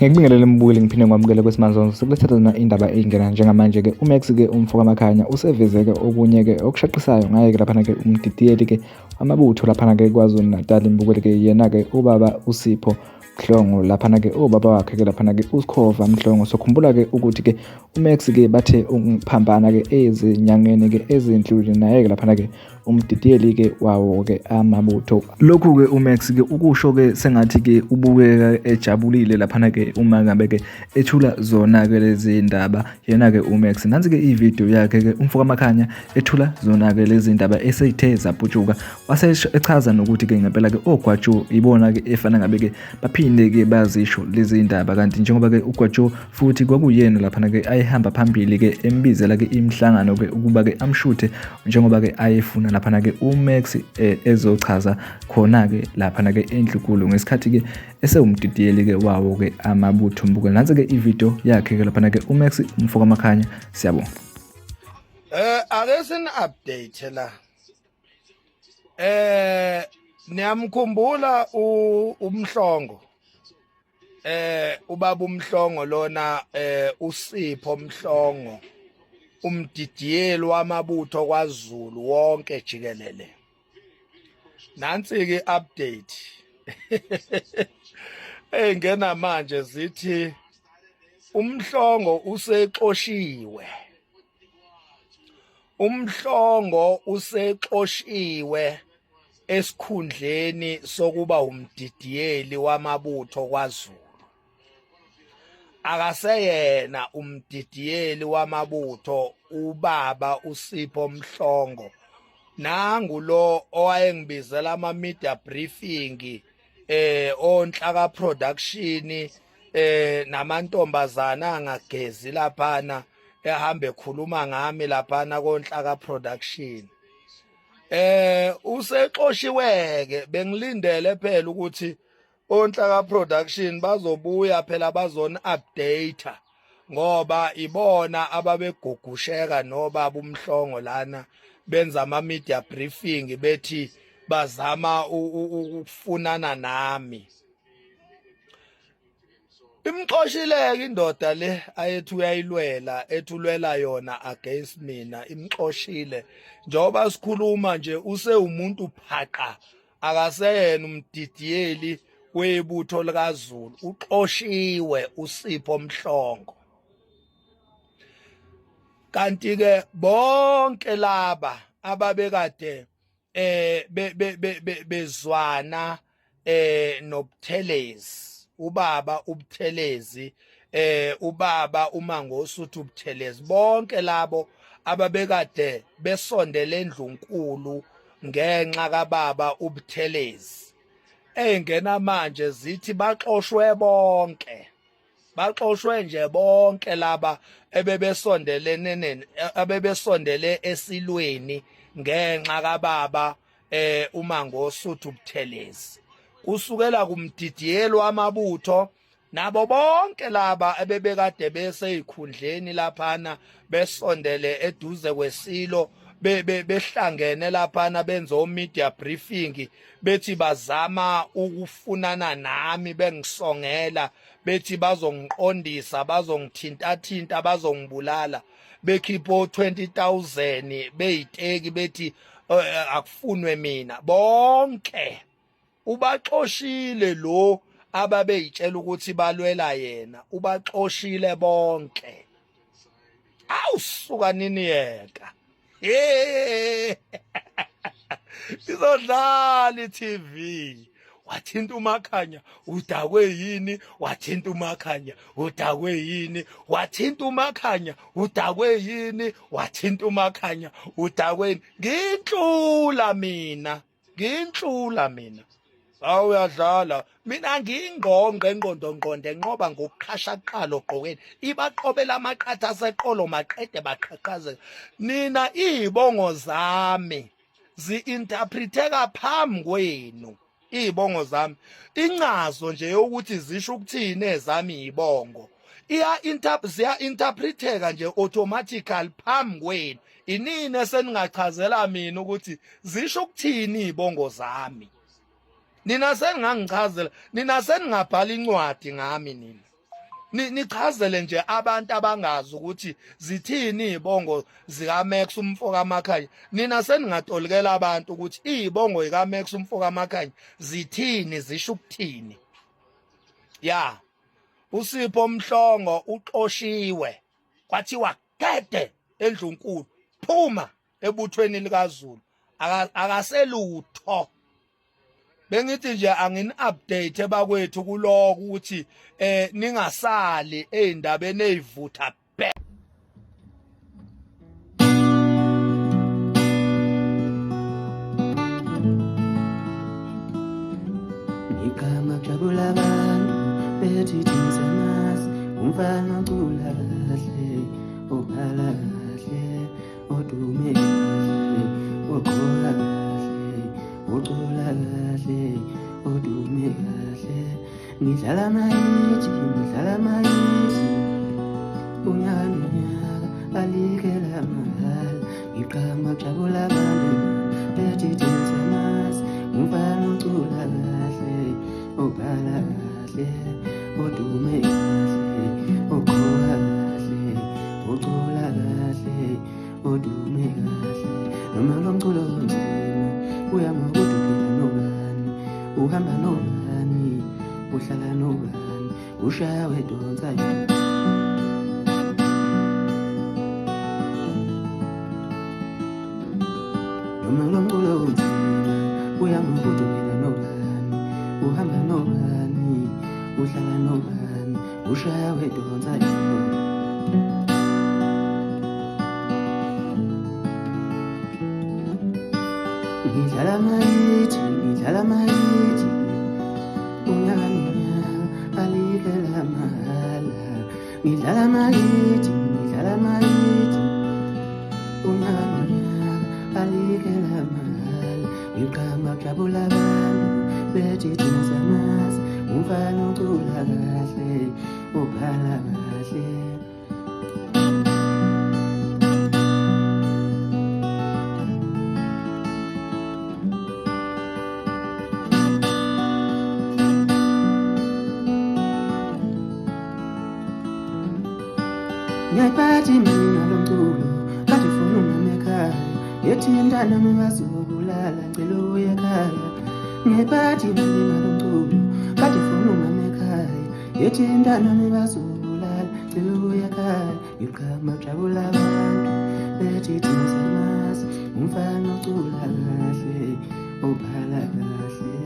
Ngikubingelele mbukeli ngiphinde ngikwamukele kwesimanje sikuletha zona indaba ey'ngena njengamanje-ke uMax-ke umfo kaMakhanya useveze-ke okunye-ke okushaqisayo ngaye-ke laphana-ke umdidiyeli-ke amabutho laphana-ke KwaZulu-Natal mbukeli-ke yena-ke ubaba uSipho Mhlongo laphana-ke ubaba wakhe-ke laphana-ke uSkhova Mhlongo. Sokhumbula-ke ukuthi-ke uMax-ke bathe ukuphambana-ke ezinyangeni-ke ezindlule naye-ke laphana-ke umdidiyeli-ke wawo-ke amabutho. Lokhu-ke uMax-ke ukusho-ke sengathi-ke ubukeka ejabulile laphana-ke uma ngabe-ke ethula zona-ke lezi ndaba yena-ke uMax. Nansi-ke ividiyo yakhe-ke umfo kaMakhanya ethula zona-ke lezi ndaba eseyithe zaputshuka wase echaza nokuthi-ke ngempela-ke ogwajo ibona-ke efana ngabe-ke baphinde-ke bazisho lezi ndaba kanti njengoba-ke ugwajo futhi kwakuyena laphana-ke ayehamba phambili-ke embizela-ke imihlangano-ke ukuba-ke amshuthe njengoba-ke ayefuna laphana-ke uMax eh, ezochaza khona-ke laphana-ke endlukulu ngesikhathi-ke esewumdidiyeli-ke wawo-ke amabutho mbukela nansi-ke ividiyo yakhe-ke laphana-ke uMax umfo kaMakhanya siyabonga. Ake sini update la. Niyamkhumbula uMhlongo. Ubaba uMhlongo lona uSipho Mhlongo umdidiyeli wamabutho kwaZulu wonke jikelele. Nansi ke update. Eyingena manje zithi uMhlongo usexoshiwe. UMhlongo usexoshiwe esikhundleni sokuba umdidiyeli wamabutho kwaZulu. Akaseyena umdidiyeli wamabutho ubaba uSipho Mhlongo. Nangu lo owayengibizela ama media briefing onhlaka production namantombazana angagezi laphana ehamba ekhuluma ngami laphana konhlaka production. Usexoshiweke bengilindele phela ukuthi onhlaka production bazobuya phela bazona update ngoba ibona ababegugusheka nobaba uMhlongo lana benza ama media briefing bethi bazama ukufunana nami. Imxoshileke indoda le ayethi uyayilwela ethulwela yona against mina imxoshile njengoba sikhuluma nje usewumuntu phaqa akaseyena umdidiyeli webutho likaZulu uxoshiwe uSipho Mhlongo. Kanti ke bonke laba ababekade bezwana noButhelezi ubaba uButhelezi ubaba uMangosuthu Buthelezi bonke labo ababekade besondele endlunkulu ngenxa kababa uButhelezi eyingena manje zithi baxoshwe bonke baxoshwe nje bonke laba ebebesondelene abebesondele esilweni ngenxa kababa uMangosuthu Buthelezi kusukela kumdidiyeli wamabutho nabo bonke laba ebebekade beseyikhundleni laphana besondele eduze kwesilo behlangene laphana benza o-media briefing bethi bazama ukufunana nami bengisongela bethi bazongiqondisa bazongithintathinta bazongibulala bekhipha o-20,000 beyiteki bethi akufunwe mina bonke ubaxoshile lo ababeyitshela ukuthi balwela yena ubaxoshile bonke. Awusuka nini yeka izodlala i-TV wathinta uMakhanya udakwe yini wathinta uMakhanya udakwe yini wathinta uMakhanya udakwe yini wathinta uMakhanya udakwe yini nginhlula mina nginhlula mina Hawu uyadlala mina ngingqongqe engqondo ngqonde enqoba ngokuqhasha kuqala ogqokeni ibaqobela amaqatha aseqolo maqede baqhaqhazeka nina izibongo zami zi-interpreteka phambi kwenu izibongo zami incazo nje yokuthi zisho ukuthini ezami izibongo. Iya ziya interpreteka nje automatically phambi kwenu. Inini eseningachazela mina ukuthi zisho ukuthini izibongo zami? Nina seningangichazela, nina seningabhala incwadi ngami nina. Nichazele nje abantu abangazi ukuthi zithini izibongo zika Max umfo kaMakhanya. Nina seningatolikela abantu ukuthi izibongo zika Max umfo kaMakhanya zithini, zisho ukuthini. Ya, uSipho Mhlongo uxoshiwe, kwathiwa gede endlunkulu, phuma ebuthweni likaZulu, akaselutho. Bengithi nje angini update bakwethu kuloko ukuthi ningasali ezindabeni ezivutha bhe. Igama jabula abantu bethi thina siyamazi umfana ocula kahle, obhala kahle, odume kahle, ogqoka kahle, ocula kahle, odume kahle. Ngidlala amayithi, ngidlala amayithi, unyaka nonyaka alikhe la mahala. Ngiqhama jabula abantu bethi thina siyamazi umfana ocula kahle, obhala kahle, odume kahle, ogqoka kahle, ocula kahle, odume kahle. Noma lo mculo onzima uya ngokuthi uphila nobani, uhamba nobani, uhlala nobani, ushaya wedonsa yona. Noma lo mculo onzima uya ngokuthi uphila nobani, uhamba nobani, uhlala nobani, ushaya wedonsa yona. Ngidlala amayithi, ngidlala amayithi, unyaka nonyaka alikhe la mahala. Ngidlala amayithi, ngidlala amayithi, unyaka nonyaka alikhe la mahala. Ngiqhama jabula abantu bethi thina siyamazi umfana ocula kahle, obhala kahle. Ngiyayiphatha imali ngalo mculo, kade ufuna umama ekhaya, yethi mntanami bazobulala, ngicela uye ekhaya. Ngiyayiphatha imali ngalo mculo, kade ufuna umama ekhaya, yethi mntanami bazobulala, ngicela uye ekhaya. Ngiqhama jabula abantu bethi thina siyamazi umfana ocula kahle, obhala kahle.